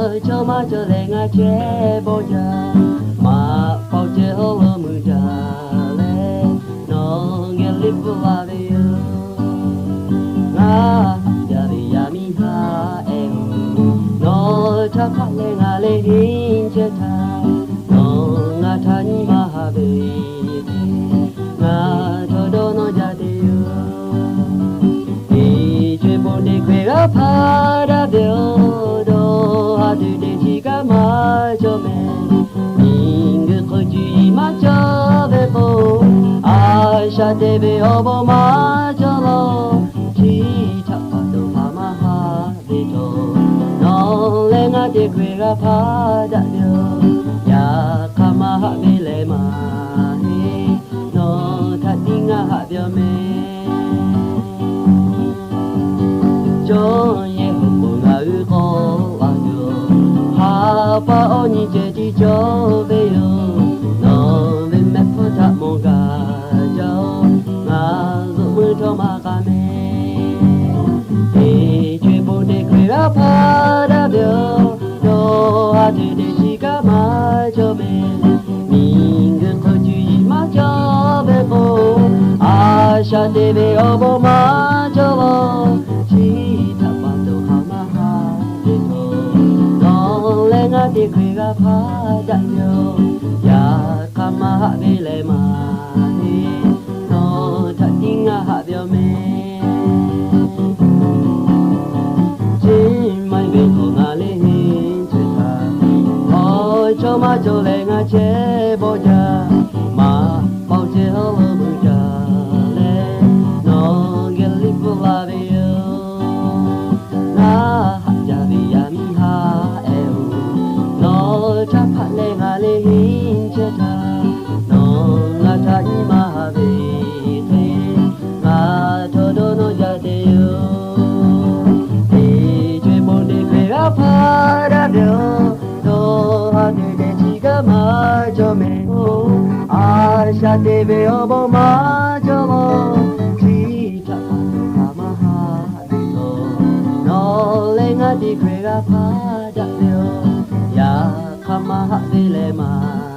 Chaw maˇ cawˬ leh ngaˬ chehˇ bawˆ jaˇ, maꞈ paoˬ ceh hawˉ lo mui daꞈ leh, nawˬ geh liꞈ bvuhꞈ la ve yoˬ. Ngaˬ haꞈ jaˇ ve yaˇ miˇ haˉ ehˉ-oˬ, nawˬ htaꞈ hpaˆ leh ngaˬ lehˬ henˇ chehˇ htaˇ, nawˬ ngaˬ htaꞈ nyi ma haꞈ ve hk'e, ngaˬ htawˇ dawˇ nawˇ jaˇ te yoˬ. Teˇ co-e bon teˇ hkawehˇ g'a hpaˇ daꞈ ve-oˬ, dawˇ haꞈ tuˬ teˇ chi kaꞈ maˇ cawˬ mehˍ. Miˬ guiˬ hk'oˆ cuˇ yiˍ maˇ cawˬ ve k'o, a shaꞈ te ve awˬ bon maˇ cawˬ lawˬ. Chi htaꞈ pa taw hk'aˬ maˇ haꞈ ve cawˬ, nawˬ leh ngaˬ teˇ hkawehˇ g'a hpaˇ daꞈ ve-oˬ, yaꞈ hk'aˇ maˇ haꞈ ve lehˬ maˇ heˆ, nawˬ htaꞈ tiˉ ngaˬ haꞈ ve yoˬ mehˍ. Cawˇ yehˬ awˬ pon ngaˬ hui k'awꞈ laˬ tuˬ, ha pa awˬ nyi ceh tiˉ cawˬ ve yoˬ. Nawˬ ve mehˆ hpfuhˇ htaꞈ mawˬ gaˬ jaˇ-oˬ, ngaˬ zuhꞈ meuˇ htawˇ maˇ k'a mehˍ. Teˇ co-e bon teˇ hkawehˇ g'a hpaˇ daꞈ ve-oˬ, dawˇ haꞈ tuˬ teˇ chi kaꞈ maˇ cawˬ mehˍ. Miˬ guiˬ hk'oˆ cuˇ yiˍ maˇ cawˬ ve k'o, a shaꞈ te ve awˬ bon maˇ cawˬ lawˬ. Chi htaꞈ pa taw hk'aˬ maˇ haꞈ ve cawˬ, nawˬ leh ngaˬ teˇ hkawehˇ g'a hpaˇ daꞈ ve yoˬ. Yaꞈ hk'aˇ maˇ haꞈ ve lehˬ maˇ heˆ, nawˬ htaꞈ tiˉ ngaˬ haꞈ ve yoˬ mehˍ. Chi maˇ heˆ ve k'o ngaˬ lehˬ henˇ chehˇ htaˇ, awˬ chaw maˇ cawˬ leh ngaˬ chehˇ bawˆ jaˇ, maꞈ paoˬ ceh hawˉ lo mui daꞈ leh, nawˬ geh liꞈ bvuhꞈ la ve yoˬ. Ngaˬ haꞈ jaˇ ve yaˇ miˇ haˉ ehˉ-oˬ, nawˬ htaꞈ hpaˆ leh ngaˬ lehˬ henˇ chehˇ htaˇ, nawˬ ngaˬ htaꞈ nyi ma haꞈ ve hk'e, ngaˬ htawˇ dawˇ nawˇ jaˇ te yoˬ. Teˇ co-e bon teˇ hkawehˇ g'a hpaˇ daꞈ ve-oˬ, dawˇ haꞈ tuˬ teˇ chi kaꞈ maˇ cawˬ mehˍ-oˬ. A shaꞈ te ve awˬ bon maˇ cawˬ lawˬ. Chi htaꞈ pa taw hk'aˬ maˇ haꞈ ve cawˬ, nawˬ leh ngaˬ teˇ hkawehˇ g'a hpaˇ daꞈ ve-oˬ, yaꞈ hk'aˇ maˇ haꞈ ve lehˬ maˇ